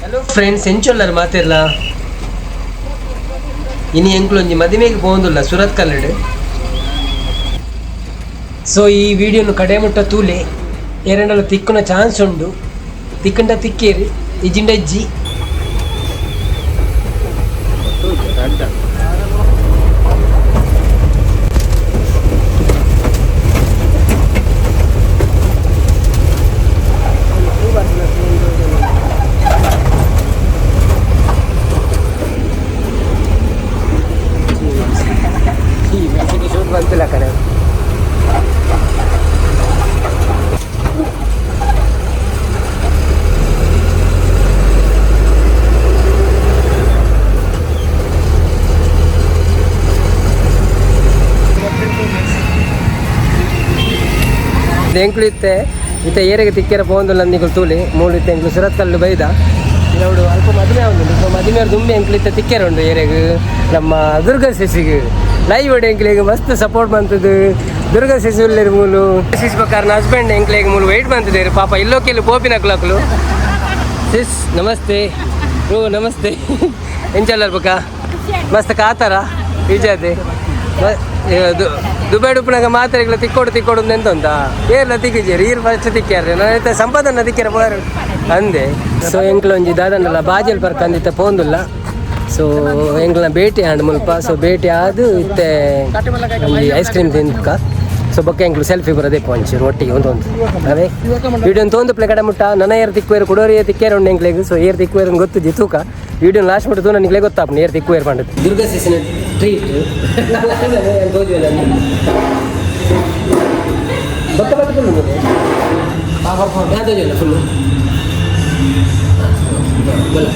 Hello friends, ಎಂಚೊಲ್ಲರ್ ಮಾತಿರ್ಲ? ಇನಿ ಎಂಕ್ಲೊಂಜಿ ಮದಿಮೆಗೆ ಪೋಂದುಲ್ಲ ಸುರತ್ ಕಲ್ಲಡ್. ಸೊ ಈ ವಿಡಿಯೋನು ಕಡೆ ಮುಟ್ಟ ತೂಲೆ, ಏರೆಂಡಲ ತಿಕ್ಕುನ ಚಾನ್ಸ್ ಉಂಡು. ತಿಕ್ಕಂಡ ತಿಕ್ಕೇರಿ, ಇಜ್ಜಿಂಡ ಇಜ್ಜಿ. ಶೂಟ್ ಬಂತಿಲ್ಲ ಕಡೆ. ಎಂಕ್ಲು ಇತ್ತೆ ಇತ್ತೆ ಏರೆಗೆ ತಿಕ್ಕೆರ ಪೋಂದುಲ್ಲ ನಿಕುಲು ತೂಲಿ. ಮೂಲು ಇತ್ತೆ ಎಂಕ್ಲು ಸುರತ್ ಕಲ್ಲು ಬೈದ ನೋಡು. ಅಲ್ಪ ಮದುವೆ ಉಂಡು. ಸೊ ಮದುವೆ ದುಂಬಿ ಎಂಕ್ಲು ಇತ್ತೆ ತಿಕ್ಕೆರ ಉಂಡು. ಏರೆಗ್? ನಮ್ಮ ದುರ್ಗಾ ಸಿಸಿಗೆ. ಲೈವ್ ಎಂಕ್ಲೆಗ್ ಮಸ್ತ್ ಸಪೋರ್ಟ್ ಬಂತದ್ದು ದುರ್ಗಾ ಸಿಸಿ ಉಲ್ಲೇರು ಮೂಲು. ಸಿಸ್ ಬಕ್ಕಾರನ ಹಸ್ಬೆಂಡ್ ಎಂಕ್ಲೆಗ್ ಮೂಲು ವೆಯ್ಟ್ ಬಂತಿದ್ದೇರು. ಪಾಪ ಇಲ್ಲೋಕೆಲ್ಲಿ ಪೋಪಿನಕ್ಲಕ್ಲು. ಸಿಸ್ ನಮಸ್ತೆ. ಓ ನಮಸ್ತೆ, ಎಂಚಲ್ಲರ್ ಬಕ್ಕ? ಮಸ್ತ್ ಕಾತಾರ ಈಜಾದೆ. ದುಬೈ ಉಪ್ಪುನಾಗ ಮಾತ್ರೆಗಳ ತಿಕ್ಕೋಡು ತಿಕ್ಕೋಡು ಎಂತ ಉಂಟಾ? ಏರ್ಲ ತಿಕ್ಕಿಜೇರು, ಈರ್ ಫಸ್ಟ್ ತಿಕ್ಕ್ಯಾರ. ನಾನು ಸಂಪಾದನೆ ತಿಕ್ಕ್ಯಾರ ಪೋರು ಅಂದೆ. ಸೊ ಎಂಕ್ಲ ಒಂಜಿ ದಾದನಲ್ಲ ಬಾಜಲ್ ಪರ್ಕ ಅಂದಿತ್ತ ಪೋಂದುಲ್ಲ. ಸೊ ಎಂಕ್ಲನ ಭೇಟಿ ಆಂಡ್ ಮುಲ್ಪ. ಸೊ ಭೇಟಿ ಆದ್ ಇತ್ತೆ ಒಂಜಿ ಐಸ್ ಕ್ರೀಮ್ ತಿನ್ಕ. ಸೊ ಬೊಕ್ಕ ಎಂಕ್ಲು ಸೆಲ್ಫಿ ಬರೋದೇ ಒಂಚೂರು ಒಟ್ಟಿಗೆ ಒಂದು ಒಂದು. ಅವೇ ವಿಡಿಯೋ ತೋಂದು ಪ್ಲೇ ಕಡೆ ಮುಟ್ಟ. ನನ್ನ ಏರ್ ತಿಕ್ಕುವೇರು, ಕುಡೋರಿ ತಿಕ್ಕೇರು ಉಂಡು ಎಂಕ್ಲೆಗ್. ಸೊ ಏರ್ ತಿಕ್ಕುವೇರು ಗೊತ್ತು ತೂಕ. ವಿಡಿಯೋ ಲಾಸ್ಟ್ ಮುಟ್ಟ ತೂ, ನಿಕ್ಲೆ ಗೊತ್ತಾಪುಂಡು ಏರ್ ತಿಕ್ಕುವೇರು ಪಂಡದು. ದುರ್ಗಾ ಸಿಸಿನ ಟ್ರೀಟ್ ತೋಜುವೆ. ಬೊಕ್ಕ ಬತ್ತ ಫುಲ್ ತೋಜುವಲ್ಲ ಫುಲ್ಲು ಬಲ್ಲ.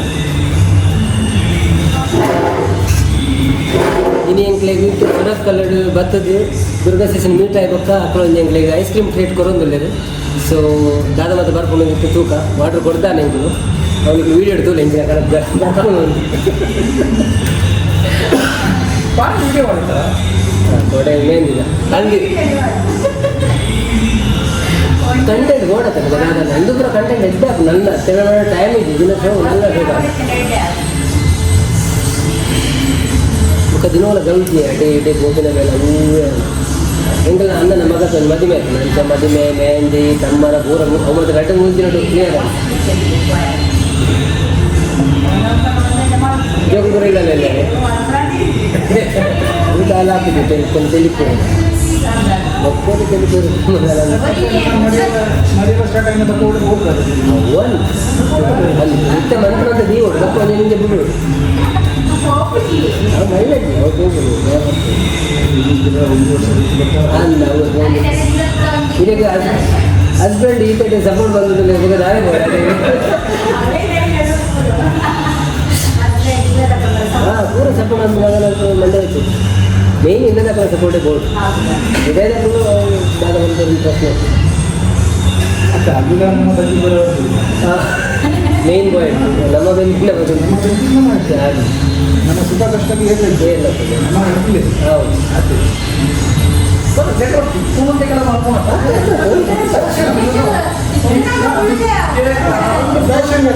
ಇನಿ ಎಂಕ್ಲೆಗ್ ಸುರತ್ ಕಲ್ಲಡ್ ಬತ್ತದು ದುರ್ಗಾ ಸಿಸಿನ ಮೀಟ್ ಆಯಿ ಬೊಕ್ಕ ಅಕ್ಲು ಒಂಜಿ ಎಂಕ್ಲೆಗ್ ಐಸ್ ಕ್ರೀಮ್ ಟ್ರೀಟ್ ಕೊರೊಂದುಲ್ಲೆರ್. ಸೊ ದಾದ ಮಾತ ಬರ್ಪುಂಡು ಇತ್ತು ತೂಕ. ಆರ್ಡರ್ ಕೊಡ್ದಾನೆ ಎಂಕುಲು. ಅವನಿಗೆ ವೀಡಿಯೋ ತೂಲೆ ಎಂಚಿನ ಕರೆಕ್ಟ್. ವಿಡಿಯೋ ಮಾಡ್ತಾರ? ಕೊಡೆ ಮೇಂದಿದ ತಂಗಿ ಕಂಟೆಂಟ್ ಗೋಡತ್ತ. ನಂದು ಪೂರ ಕಂಟೆಂಟ್ ಎಡ್ಡೆ. ನನ್ನ ಟೈಮ್ ಇದೆ ದಿನ. ಶೋ ನನ್ನ ಶೋ ಬೊಕ್ಕ ದಿನೋಲ ಗೌಜಿ ಅಡೆ ಇಡೆ ಗೋಪಿನ ಮೇಲೆ ಹೂವೇ. ಎಂಕಲ್ನ ಅಣ್ಣನ ಮಗ ಒಂದು ಮದಿಮೆ ಆಯ್ತು. ಅಂಚ ಮದಿಮೆ, ಮೆಹಂದಿ, ತಮ್ಮನ ಪೂರ ಒಂಬತ್ತು ಗಂಟೆ 3 ದಿನ ಕ್ಲಿಯರ್. ಜೋಗ ಪೂರ ಇಲ್ಲ. ಊಟ ಎಲ್ಲ ಹಾಕಿದ್ದು ತೆಲಿಪು ಮಕ್ಕಳು ತೆಲಿಪು. ಮದುವೆ ಸ್ಟಾರ್ಟ್ ಆಗಿನ ತಕ್ಕ ಹೋಗ್ತದೆ. ಒನ್ ಅಲ್ಲಿ ಇತ್ತೆ ಮಂತ್ರ ದೀವೋಡು ಬೊಕ್ಕ ಒಂಜಿ ನಿಂಜೆ ಬಿಡು. ಮಹಿಳೆಗೆ ಹೋಗುದು ಅಲ್ಲ. ಇದಕ್ಕೆ ಹಸ್ಬೆಂಡ್ ಈ ಕಡೆ ಸಪೋರ್ಟ್ ಬಂದದ್ದು ನಾವೇ. ಹಾಂ, ಪೂರ ಸಪೋರ್ಟ್ ಅಂದ ಮಂಡೆ ಆಯ್ತು. ಮೇನ್ ಇಲ್ಲದ ಸಪೋರ್ಟೇ ಬೋರ್ಡ್ ಇದೇ ದಾದ ಒಂದು ಪ್ರಶ್ನೆ. ಅತ್ತ ಅದು ನಮ್ಮ ಬಗ್ಗೆ ಬರೋದು. ಮೇನ್ ಪಾಯಿಂಟ್ ನಮ್ಮ ಬೆಂಕಿನ ಬದಲು ಹಾಗೆ. ನಮ್ಮ ಸುಖ ಕಷ್ಟಕ್ಕೆ ಇರಲಿಲ್ಲ. ಏನಿಲ್ಲ. ನಮ್ಮ ಇರಲಿ. ಹೌದು. ಅದೇ ಫ್ಯಾಷನ್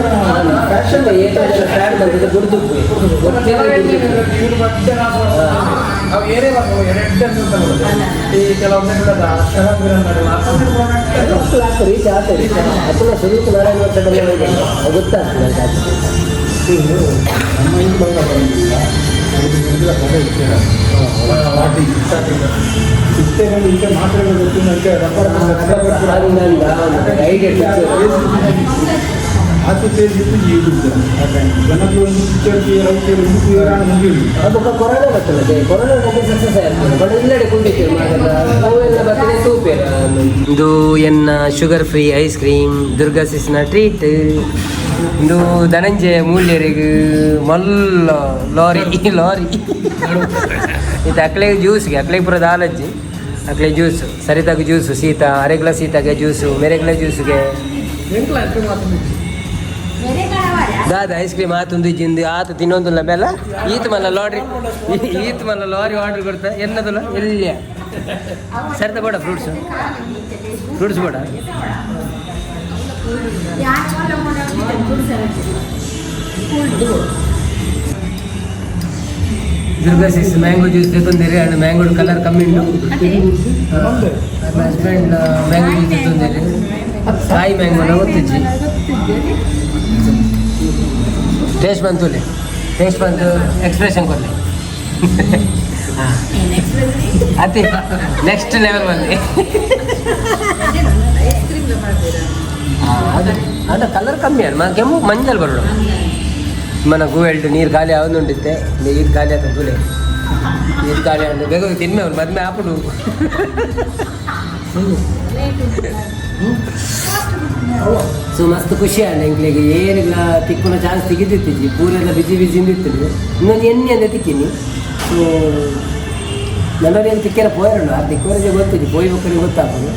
ಫ್ಯಾಷನ್. ಏಟೋ ಜನ ಫ್ಯಾನ್ ಬಂದಿದ್ದು ಗುಡ್ದು ಈ ಕೆಲವೊಮ್ಮೆ ರೀಚ್ ಆಗ್ತದೆ. ಅಪ್ಪನ ಸುರೂಪ ನಾರಾಯಣ ವರ್ಷದಲ್ಲಿ ಗೊತ್ತಾಗ್ತದೆ ಅಂತ ಆಗ್ತದೆ. ನಮ್ಮ ಇದು ಬಂಗ ಬಂದಿಲ್ಲ ಸ್ಟಾರ್ಟಿಂಗ್ ಸ್ಟಾರ್ಟಿಂಗ್ ಇತ್ತೆ ನಮ್ಗೆ ಇಂಥ ಮಾತ್ರೆಗಳು ಗೊತ್ತಿಲ್ಲ ರಬ್ಬರ್. ಐಡಿಯಾ. ಆತು ತೇಜ್ ಇತ್ತು ಯೂಟ್ಯೂಬ್ ಜನಕ್ಕೆ ಒಂದು ಪಿಕ್ಚರ್ ರೌಟಿ ಒಂದು ಕ್ಲಿಯರ್ ಮುಗಿಯುದು. ಬೊಕ್ಕ ಕೊರೋನಾ ಬರ್ತದೆ. ಕೊರೋನಾ ಬಗ್ಗೆ ಸಕ್ಸಸ್ ಆಗ್ತದೆ. ಬಟ್ ಇಲ್ಲಡೆ ಕುಂಡಿತ್ತು ಅವೆಲ್ಲ ಬರ್ತದೆ ತೂಪೇರ. ಇದು ಎನ್ನ sugar free ice cream, Durga ಸಿಸ್ನ ಟ್ರೀಟ್. ಇದು ಧನಂಜಯ ಮೂಲ್ಯರಿಗೆ ಮಲ್ಲ ಲಾರಿ ಲಾರಿ. ಇದು ಅಕ್ಲೆಗೆ ಜ್ಯೂಸ್ಗೆ. ಅಕ್ಲೆಗೆ ಪೂರ ದಾಲಜ್ಜಿ. ಅಕ್ಲೆ ಜ್ಯೂಸ್, ಸರಿತಾಗ ಜ್ಯೂಸು, ಸೀತಾ ಅರೆಗ್ಲ ಸೀತಾಗೆ ಜ್ಯೂಸು, ಮೆರೆಗ್ಲ ಜ್ಯೂಸ್ಗೆ. ದಾದ ಐಸ್ ಕ್ರೀಮ್ ಆತುಂದು ಜಿಂದು ಆತ ತಿನ್ನೊಂದುಲ್ಲ ಬೆಲ್ಲ. ಈತ ಮಲ್ಲ ಲಾರಿ, ಈತ ಮಲ್ಲ ಲಾರಿ ಆರ್ಡರ್ ಕೊಡ್ತಾ ಎನ್ನದಲ್ಲ ಎಲ್ಲಿಯ. ಸರಿತ ಬೇಡ, ಫ್ರೂಟ್ಸ್ ಫ್ರೂಟ್ಸ್ ಬೇಡ. Durga ಸಿಸ್ ಮ್ಯಾಂಗೋ ಜ್ಯೂಸ್ ತೆತ್ತೊಂದಿರಿ ಅಂಡ್ ಮ್ಯಾಂಗೋ ಕಲರ್ ಕಮ್ಮಿ ಉಂಟು. ಹಸ್ಬೆಂಡ್ ಮ್ಯಾಂಗೋ ಜ್ಯೂಸ್ ತೆತ್ತೊಂದಿರಿ. ಕಾಯಿ ಮ್ಯಾಂಗೋನ ಗೊತ್ತಿಜ್ಜಿ. ಟೇಸ್ಟ್ ಬಂತು, ಟೇಸ್ಟ್ ಬಂತು. ಎಕ್ಸ್ಪ್ರೆಷನ್ ಕೊಡಲಿ. ಅತಿ ನೆಕ್ಸ್ಟ್ ಲೆವೆಲ್ ಬಂದು. ಅದು ಅದು ಕಲರ್ ಕಮ್ಮಿ ಅಲ್ಲ, ಕೆಮ್ಮು ಮಂಜಲ್ ಬರೋಣ. ಮನ ಗೂವೆಲ್ಟ್ ನೀರು ಖಾಲಿ ಆವೊಂದುಂಡಿತ್ತೆ. ನೀರು ಖಾಲಿ ಆತ ತುಲೆ, ನೀರು ಖಾಲಿ ಆಂಡ್ ಬೇಗ ತಿನ್ಮೆ ಅವ್ನು ಮದ್ಮೆ ಆಪುಡು. ಸೊ ಮಸ್ತ್ ಖುಷಿ ಆಂಡ್ ಎಂಕ್ಲೆಗ್. ಏನಿಲ್ಲ, ತಿಕ್ಕುನ ಚಾನ್ಸ್ ತಿಕ್ಕಿದ್ದಿತ್ತಿಜಿ. ಪೂರೆಲ್ಲ ಬಿಸಿ ಬಿಸಿ ಇತ್ತು. ಇನ್ನೊಂದು ಎಣ್ಣೆ ಅಂದ್ರೆ ತಿಕ್ಕಿನಿ. ಸೊ ನನ್ನವ್ರು ತಿಕ್ಕೆಲ್ಲ ಪೋಯರುಂಡು. ಆ ತಿಕ್ಕವರಿಗೆ ಗೊತ್ತಿದೆ, ಪೋಯಿ ಬೊಕ್ಕರಿಗೆ ಗೊತ್ತಾಗ್ತದೆ.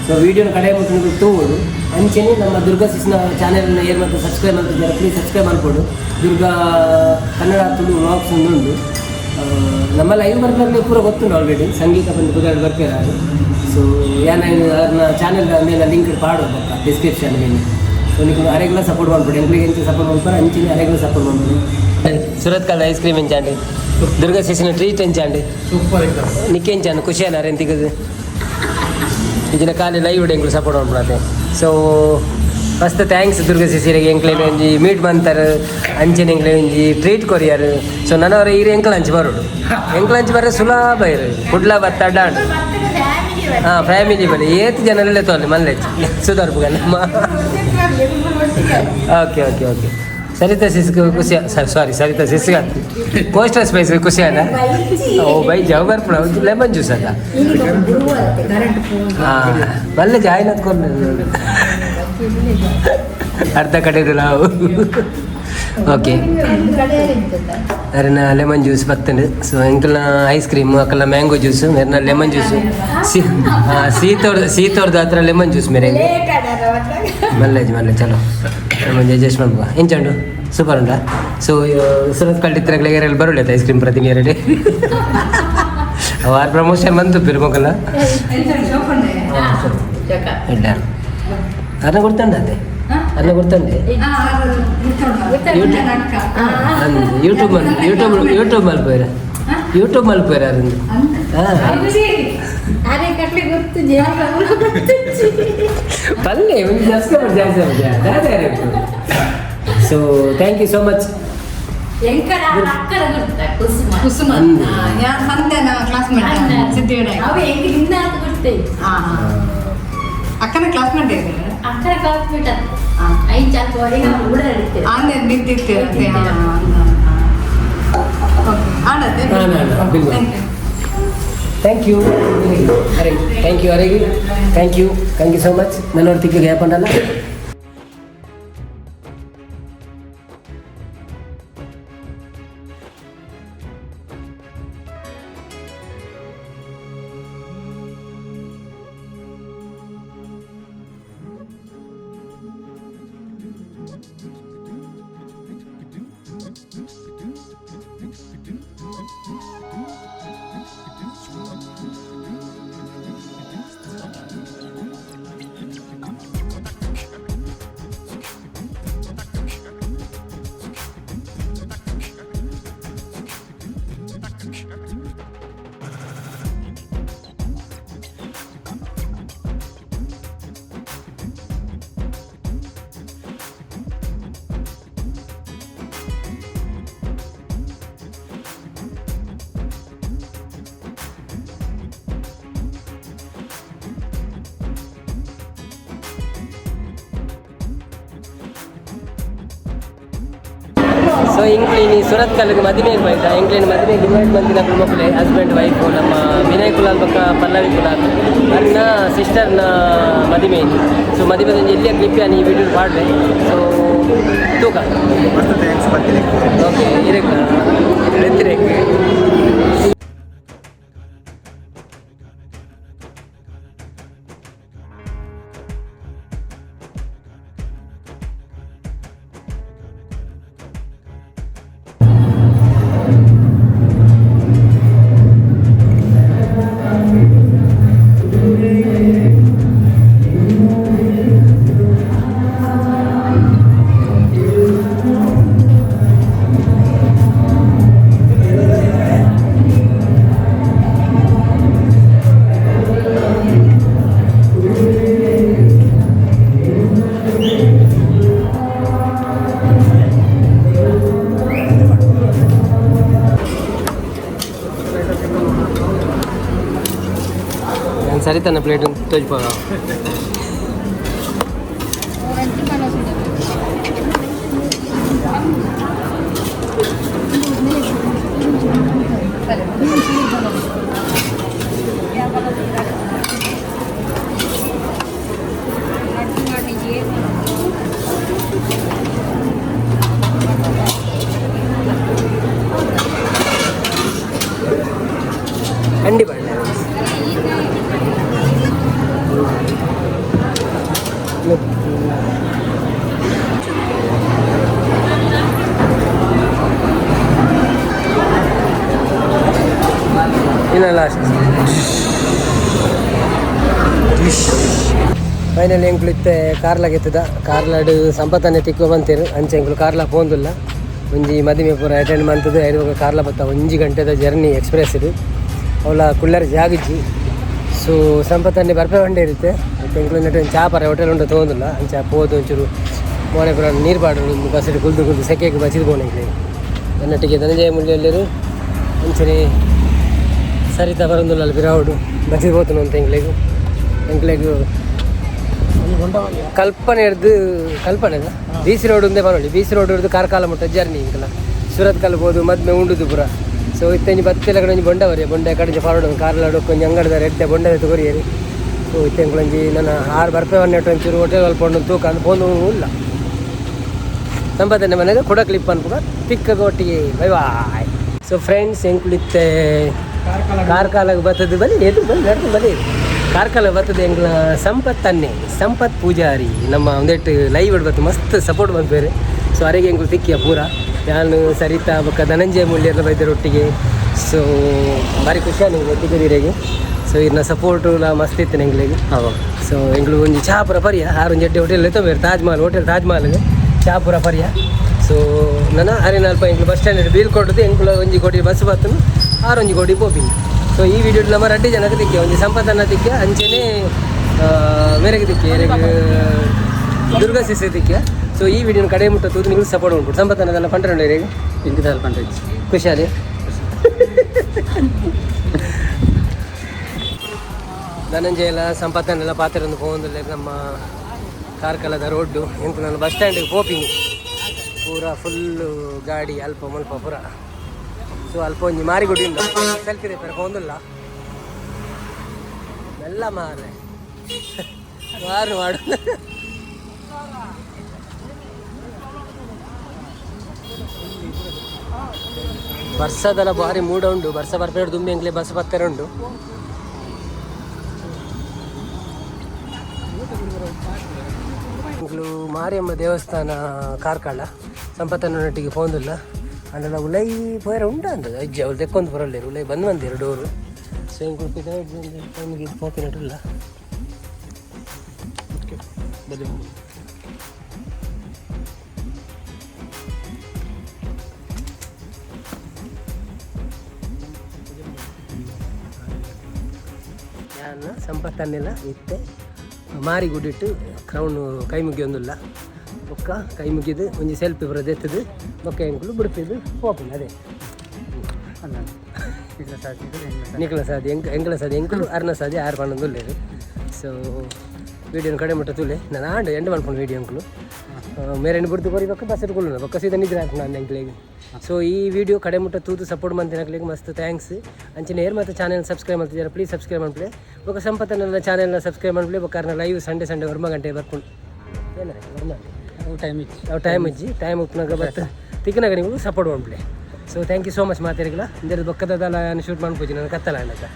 ಸೊ ವೀಡಿಯೋನ ಕಡೆ ಮುಟ್ಟು ತೂವೊಡು. ಅಂಚೆನೆ ನಮ್ಮ ದುರ್ಗಾ ಸಿಸ್ನ ಚಾನೆಲ್ ಏನು ಮತ್ತು ಸಬ್ಸ್ಕ್ರೈಬ್ ಮಾಡ್ತಿದ್ದಾರೆ, ಪ್ಲೀಸ್ ಸಬ್ಸ್ಕ್ರೈಬ್ ಮಾಡ್ಕೊಡು. ದುರ್ಗಾ ಕನ್ನಡ ತುಳು ವ್ಲಾಗ್ಸ್ ಒಂದು ಉಂಟು. ನಮ್ಮ ಲೈವ್ ಬರ್ಪಲ್ಲಿ ಪೂರ ಗೊತ್ತುಂಟು ಆಲ್ರೆಡಿ. ಸಂಗೀತ ಬಂದು ಕುದಾಡ್ ಬರ್ಪೇರ ಅದು. ಸೊ ಯಾನ ಅವ್ರನ್ನ ಚಾನೆಲ್ ಮೇಲೆ ಲಿಂಕ್ ಪಾಡು ಪಕ್ಕ ಡಿಸ್ಕ್ರಿಪ್ಷನ್ ಮೇಲೆ. ಸೊ ನೀವು ಅರೆಗ್ಲ ಸಪೋರ್ಟ್ ಮಾಡ್ಬಿಡಿ. ಎಂಕ್ಲಿಗೆ ಎಂಚ ಸಪೋರ್ಟ್ ಮಾಡ್ತಾರೆ, ಅಂಚಿನ ಅರೆಗ್ಲ ಸಪೋರ್ಟ್ ಮಾಡ್ಬಿಡಿ. ಸುರತ್ಕಲ್ ಐಸ್ ಕ್ರೀಮ್ ಎಂಚಾಂಡಿ? ದುರ್ಗಾ ಸಿಸ್ನ ಟ್ರೀಟ್ ಎಂಚಾಂಡಿ? ಸೂಪರ್ ಎಕ್ದಮ್. ನಿಕ್ಕೆಂಚಾನು ಖುಷಿ ಅಲ್ಲ ತಿಕ್ಕದು ಇದಿನ ಖಾಲಿ ಲೈವ್ ಎಂಕ್ಲು ಸಪೋರ್ಟ್ ಮಾಡ್ಬಿಡತ್ತೆ. ಸೊ ಮಸ್ತ್ thanks Durga ಸಿಸಿರಿಗೆ. ಎಂಕ್ಲೇನ ಒಂಜಿ ಮೀಟ್ ಬಂತಾರೆ, ಅಂಚಿನ ಎಂಕ್ಲೆ ಒಂಜಿ ಟ್ರೀಟ್ ಕೊರಿಯರ್. ಸೊ ನನವರ ಈರು ಎಂಕ್ಲ ಅಂಚು ಬರೋಡು. ಎಂಕ್ಲ ಅಂಚು ಬರ ಸುಲಭ ಇರು. ಕುಡ್ಲ ಬತ್ತ ಅಡ್ಡಾಂಡ್. ಹಾಂ, ಫ್ಯಾಮಿಲಿ ಬನ್ನಿ. ಏತ್ ಜನರಲ್ಲೇ ತೋಲಿ ಮಲ್ಲೆ ಸುಧಾರ್ಪುಗ ನಮ್ಮ. ಓಕೆ ಓಕೆ ಓಕೆ ಸರಿತಾ ಸಿಸ್ ಖುಷಿ, ಸಾರಿ, ಸರಿತಾ ಸಿಸ್ ಕೋಸ್ಟಲ್ ಸ್ಪೈಸ್ ಖುಷಿ ಅಲ್ಲ. ಓ ಬೈ ಜಾವ್ ಬರ್ಪುಣ ಲೆಮನ್ ಜ್ಯೂಸ್ ಅಲ್ಲ. ಹಾಂ, ಮಲ್ಲೆ ಜಾಯಿನ್ ಹತ್ಕೊಂಡು ಅರ್ಧ ಕಡೆ ನಾವು. ಓಕೆ, ಅರೆನ ಲೆಮನ್ ಜ್ಯೂಸ್ ಬತ್ತಂಡು. ಸೊ ಎಂಕಲ್ನ ಐಸ್ ಕ್ರೀಮ್, ಅಕಲ್ನ ಮ್ಯಾಂಗೋ ಜ್ಯೂಸ್, ಮೆರ್ನ ಲೆಮನ್ ಜ್ಯೂಸ್. ಸಿ ಸೀತೋರ್ ಸೀತೋರ್ದ ಹತ್ರ ಲೆಮನ್ ಜ್ಯೂಸ್ ಮೇರೆ. ಮಲ್ಲೇಜ್ ಮಲ್ಲೆ. ಚಲೋ, ಲೆಮನ್ ಅಡ್ಜಸ್ಟ್ ಮಾಡ್ಬೋ. ಎಂಚಂಡು? ಸೂಪರ್ ಉಂಟಾ? ಸೊ ಸುರತ್ ಕಳ್ಳಿತ್ತಿರಗಳಿಗೆ ಬರೋಲ್ಲ ಐಸ್ ಕ್ರೀಮ್ ಪ್ರತಿ ಎರಡು ವಾರ ಪ್ರಮೋಷನ್ ಬಂತು ಪಿರುಮೊಕಲ್ಲ. ಇಲ್ಲ, ಅರ್ನ ಗುರ್ತಂಡ ಅದೇ, ಅರ್ನ ಗುರ್ತಂಡೆ. ಯೂಟ್ಯೂಬ್ ಯೂಟ್ಯೂಬ್ ಯೂಟ್ಯೂಬ್ ಮಲ್ಪೇರ, ಯೂಟ್ಯೂಬ್ ಮಲ್ಪೇರ ಅದನ್ನು. ಹಾಂ, ಪಲ್ಲೆ ಒಂದು ಸಬ್ಸ್ಕ್ರೈಬರ್ ಜಾಸ್ತಿ ಆಗುತ್ತೆ. So thank you so much. Kusuma classmate Siddhivinayak. ಅಕ್ಕನ ಕ್ಲಾಸ್ಮೇಟ್ ಇದೆ. ಅಕ್ಕನ ಕ್ಲಾಸ್ಮೇಟ್ ಐದು ಕೂಡ. ಆನೆ ನಿಂತಿರ್ತೀರಂತೆ. ಆಡತ್ತೆ. Thank you ಅರೆ, thank you ಅರೆಗೆ, thank you, thank you so much. ನನ್ನ ತಿಕ್ಕಿಗೆ ಗ್ಯಾಪ್. ಸೊ ಇಂಕ್ಲಿನಿ ಸುರತ್ ಕಲ್ಲಿಗೆ ಮದಿಮೆಗೆ ಬೈದ. ಎಂಕ್ಲಿನ ಮದಿಮೆಗೆ ಇನ್ವೈಟ್ ಮಂದಿನ ಮಕ್ಕಳೇ ಹಸ್ಬೆಂಡ್ ವೈಫು ನಮ್ಮ ವಿನಯ್ ಕುಲಾಲ್ ಬೊಕ್ಕ ಪಲ್ಲವಿ ಕುಲಾಲ್ ಅನ್ನ ಸಿಸ್ಟರ್ನ ಮದಿಮೆ. ಸೊ ಮದಿಮೆ ಎಲ್ಲಿಯ ಕ್ಲಿಪ್ ಈ ವಿಡಿಯೋ ಪಾಡ್ವೆ. ಸೊ ತೂಕ. ಮಸ್ತ್ thanks ಬರ್ತೀನಿ. ಓಕೆ, ಇರಕ್ಕೆ ಎತ್ತಿರೇಕ್. ಸರಿತನ ಪ್ಲೇಟ್ ತೋಜ್ಪಾಗ. ಅಂಡಿ ಬಣ್ಣ. ಇನ್ನ ಲಾಸ್ಟ್. ಫೈನಲ್ ಎಂಕ್ಲು ಇತ್ತೆ ಕಾರ್ಲಾಗ ಎತ್ತದ. ಕಾರ್ಲಾಡ್ ಸಂಪತ್ತನೆ ತಿಕ್ಕೋ ಬಂತೇರು. ಅಂಚೆ ಎಂಕ್ಲು ಕಾರ್ಲ ಪೋಂದುಲ್ಲ. ಒಂಜಿ ಮದಿಮೆ ಪೂರ ಅಟೆಂಡ್ ಮಂತದ್ದು ಐದು ಕಾರ್ಲ ಬತ್ತ. 1 ಗಂಟೆದ ಜರ್ನಿ ಎಕ್ಸ್ಪ್ರೆಸ್ ಇದು. ಅವಳ ಕುಳ್ಳರ ಜಾಗಿಜ್ಜಿ. ಸೊ ಸಂಪತ್ತನ್ನೇ ಬರ್ಪೆ ಬಂಡೆ ಇರುತ್ತೆ. ಎಂಕ್ಲು ನೆಟ್ಟು ಚಾ ಪರ ಹೋಟೆಲ್ ಉಂಟು ತಗೊಂದಿಲ್ಲ. ಅಂಚ ಪೋದು ಒಂಚೂರು ಮೋನೆ ಪೂರ ನೀರು ಪಾಡು. ಬಸ್ ಕುಲ್ದು ಕುಲ್ದು ಸೆಕೆಗೆ ಬಚ್ಚಿದ್ ಪೋಣ. ನನ್ನೊಟ್ಟಿಗೆ ಧನಂಜಯ ಮುಳ್ಳಿಯಲ್ಲಿರು, ಅಂಚನೆ ಸರಿತಾ ಬರಂದುಲ್ಲ. ಅಲ್ಲಿ ಬಿರಾವುಡು ಬಚ್ಚಿದ್ ಪೋತನು ಅಂತ. ಎಂಕ್ಲೆಗ್ ಎಂಕ್ಲೆಗ್ ಕಲ್ಪನೆ ಹಿಡ್ದು, ಕಲ್ಪನೆ ಬಿ ಸಿ ರೋಡ್ ಉಂದೆ ಬರೋಳಿ. ಬಿ ಸಿ ರೋಡ್ ಹಿಡ್ದು ಕಾರ್ಕಾಲ ಮುಟ್ಟ ಜರ್ನಿ ಇಂಕಲ. ಸೂರತ್ ಕಲ್ಬೋದು ಮದ್ಮೆ ಉಂಡುದು ಪೂರ. ಸೊ ಇತ್ತೆ ಒಂಜಿ ಬತ್ತಿಲ ಕಡೆ ಒಂಜಿ ಬೊಂಡ ಬರಿಯ. ಬೊಂಡ ಕಡೆ ಫಾರ್ವರ್ಡ್ ಕಾರ್ಲಾಡ್ ಒಂಜಿ ಅಂಗಡಿದ ಎಡ್ಡೆ ಬೊಂಡ ಕೊರಿಯರಿ. ಸೊ ಇತ್ತೆ ಒಂಜಿ ನನ್ನ ಆರು ಬರ್ಪೆ ಒನ್ನೆಟ್ಟು ಒಂಚೂರು ಹೋಟೆಲ್ ಅಲ್ಪ ತೂಕ ಅಂದ್ ಫೋನ್ ಇಲ್ಲ. ಸಂಪತ್ತನೆ ಮನೆಗೆ ಕೂಡ ಕ್ಲಿಪ್ ಅನ್ಪುಗ ತಿಕ್ಕ ಒಟ್ಟಿಗೆ. Bye bye. ಸೊ ಫ್ರೆಂಡ್ಸ್, ಎಂಕುಲಿತ್ತೆ ಕಾರ್ಕಾಲಾಗ ಬತ್ತದ. ಬಲಿ ಎದು ಬಲಿ ನಡ್ದು ಬಲಿ. ಕಾರ್ಕಳ ಬತ್ತದ ಎಂಕ್ಲ ಸಂಪತ್ ಅನ್ನೆ, ಸಂಪತ್ ಪೂಜಾರಿ ನಮ್ಮ ಒಂದೆಟ್ಟು ಲೈವ್ ಬತ್ತು ಮಸ್ತ್ ಸಪೋರ್ಟ್ ಬಂದ್ಬೇರೆ. ಸೊ ಅರೆಗೆ ಎಂಕುಲು ತಿಕ್ಕಿಯ ಪೂರ. ನಾನು, ಸರಿತಾ ಬೊಕ್ಕ ಧನಂಜಯ ಮುಳ್ಳಿಯರ್ಲ ಬೈದರ್ ಒಟ್ಟಿಗೆ. ಸೊ ಭಾರಿ ಖುಷಿ ನಿಂಗೆ ತಿಕ್ಕದಿರೆಗೆ. ಸೊ ಇರ್ನ ಸಪೋರ್ಟುಲ ಮಸ್ತ್ ಇತ್ತು ಎಂಕ್ಲೆಗ್. ಸೊ ಎಂಕ್ಲು ಒಂಜಿ ಚಾ ಪೂರ ಪರಿಯ. ಆರು ಒಂಜಿ ಎಡ್ಡೆ ಹೋಟೆಲ್ ಎತ್ತೊಂಬೇರು, ತಾಜ್ ಮಹಲ್ ಹೋಟೆಲ್, ತಾಜ್ ಮಹಲ್ ಚಾ ಪೂರ ಪರಿಯ. ಸೊ ನನ ಅರಿನಲ್ಪ ಎಂಕ್ಲು ಬಸ್ ಸ್ಟ್ಯಾಂಡ್ ಬೀಲ್ ಕೊಟ್ಟದ್ದು. ಎಂಕ್ಲು 1 ಕೋಟಿ ಬಸ್ ಬತ್ತನು, ಆರು 1 ಕೋಟಿ ಪೋಪಿನಿ. ಸೊ ಈ ವಿಡಿಯೋ ನಮ್ಮ ರಡ್ಡಿ ಜನಕ್ಕೆ ತಿಕ್ಕೆ. ಒಂಜಿ ಸಂಪತ್ತನ್ನ ತಿಕ್ಕೆ, ಅಂಚೆನೆ ಮೇರೆಗೆ ತಿಕ್ಕೆ, ಎರೆಗ್ ದುರ್ಗಾ ಸಿಸೆ ತಿಕ್ಕೆ. ಸೊ ಈ ವಿಡಿಯೋನ ಕಡೆ ಮುಟ್ಟ ತೂದು ನೀವು ಸಪೋರ್ಟ್ ಉಂಟು. ಸಂಪತ್ತನ್ನ ಪಂಡ್ರೆ ಎರೆಗ್? ಇಂತಿದಾಲ್ ಪಂಡ್ರೆ. ಖುಷಿಯಾದೆ. ಧನಂಜಯ ಎಲ್ಲ ಸಂಪತ್ತನ್ನೆಲ್ಲ ಪಾತ್ರೆ ಪೋವೊಂದುಲ್ಲೆರ್. ನಮ್ಮ ಕಾರ್ಕಳದ ರೋಡ್ಡು. ಎಂಕು ನಾನು ಬಸ್ ಸ್ಟ್ಯಾಂಡಿಗೆ ಪೋಪಿನಿ. ಪೂರ ಫುಲ್ಲು ಗಾಡಿ ಅಲ್ಪ ಮುಲ್ಪ ಪೂರ. ಸೊ ಅಲ್ಪ ಒಂಜಿ ಮಾರಿಗುಡಿ ಉಂಡು, ಸೆಲ್ಫಿ ದೆಪ್ಪರೆ ಪೋವೊಂದುಲ್ಲ. ಮೆಲ್ಲ ಮಾರ್ರೆ, ಮಾರು ಮಾಡು. ಬರ್ಸದಲ್ಲ ಬಾರಿ ಮೂಡ ಉಂಡು. ಬರ್ಸ ಬರ್ಪೇಡು ದುಮ್ಮಿ ಎಂಕ್ಲೆ ಬಸ್ ಬತ್ತರ ಉಂಡು. ಎಂಕ್ಲು ಮಾರಿಯಮ್ಮ ದೇವಸ್ಥಾನ ಕಾರ್ಕಳ. ಸಂಪತ್ತನ್ನೊಟ್ಟಿಗೆ ಪೋಂದುಲ್ಲ. ಅಂಡಲ ಉಲೈ ಪೋಯರ ಉಂಡ ಅಂದದ ಅಜ್ಜಿ. ಅವ್ರು ತೆಕ್ಕೊಂದು ಬರಲ್ಲೇರು. ಉಲೈ ಬಂದ್ ಬಂದಿರು ಡೋರು. ಸೊ ಎಂಕುಲು ಪಿದಾಯಿ ಪೋಪಿನಟುಲ್ಲ. ಬಲಿ. ಯಾನ್ ಸಂಪತ್ತನ್ನೆಲ್ಲ ಇತ್ತೆ ಮಾರಿಗುಡಿಟ್ಟು ಕ್ರೌನ್ ಕೈ ಮುಗಿಯೊಂದುಲ್ಲ. ಬೊಕ್ಕ ಕೈ ಮುಗಿದು ಒಂಜಿ ಸೆಲ್ಫಿ ಪೂರ ದೆತ್ತದು ಬೊಕ್ಕ ಎಂಕುಲು ಬುಡ್ಪಿದ್ದು ಪೋಪಿನ ಅದೇ. ನಿಕ್ಲ ಸಾದಿ ಎಂಕ್ ಎಂಕ್ಲ ಸಾದಿ ಎಂಕುಲು ಅರ್ನ ಸಾದಿ ಆರು ಪನ್ನೊಂದು. ಸೊ ವೀಡಿಯೋನ ಕಡೆ ಮುಟ್ಟ ತೂಲೆ. ನಾನು ಆಂಡ್ ಎಂಡ್ ಮನ್ಪುಂಡು ವೀಡಿಯೋ. ಎಂಕುಲು ಮೇರೆಂಡು ಬುಡ್ದು ಕೊರಿ ಬೊಕ್ಕ ಬಸ್ ಕುಲ್ಲುನ. ಬೊಕ್ಕ ಸೀದಾ ನಿದ್ರೆ ಹಾಕುನ ನಾನು ಎಂಕ್ಲೆಗ್. ಸೊ ಈ ವಿಡಿಯೋ ಕಡೆ ಮುಟ್ಟ ತೂದು ಸಪೋರ್ಟ್ ಮಂತಿನಕ್ಲೆಗ್ ಮಸ್ತ್ thanks. ಅಂಚನೆ ಏರ್ ಮತ್ತೆ ಚಾನೆಲ್ ಸಬ್ಸ್ಕ್ರೈಬ್ ಮಾಡ್ತಿದ್ದಾರೆ, ಪ್ಲೀಸ್ ಸಬ್ಸ್ಕ್ರೈಬ್ ಮಾಡ್ಲಿ. ಬೊಕ್ಕ ಸಂಪತ್ತನ್ನ ಚಾನೆಲ್ನ ಸಬ್ಸ್ಕ್ರೈಬ್ ಮಾಡ್ಲಿ. ಬೊಕ್ಕ ಲೈವ್ ಸಂಡೇ ಸಂಡೇ 9 ಗಂಟೆ ಬರ್ಪುಂಡು. ಏನ 9 ಗಂಟೆ? ಟೈಮ್ ಇತ್ತು. ಅವು ಟೈಮ್ ಇಜ್ಜಿ. ಟೈಮ್ ಉಪ್ಪುನಾಗ ಬತ್ತು ತಿಕ್ಕನಾಗ ನೀವು ಸಪೋರ್ಟ್ ಮಾಡ್ಲಿ. So thank you so much ಮಾತಾಡಿಲ್ಲ. ಇಂದರ ಬೊಕ್ಕದಲ್ಲ ನಾನು ಶೂಟ್ ಮಾಡ್ಪೂಜಿ ನಾನು ಕತ್ತಲ ಅನ್ನತ್ತ.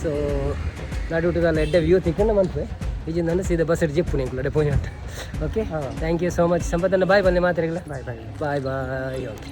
ಸೊ ನಡುಟದಲ್ಲ ಎಡ್ಡೆ ವ್ಯೂ ತಿಕ್ಕಂಡ ಮನ್ಪೆ. ಈಜಿಂದ ಸೀದಾ ಬಸ್ ಜಿಪ್ಪು ನಿಂಕುಲು ಅಡೆ ಪೋಂಜ. Okay, thank you so much. ಸಂಪತ್ತನ್ನ ಬಾಯ್ ಬಂದೆ ಮಾತಾಡಿಲ್ಲ. Bye bye. Bye bye. Okay.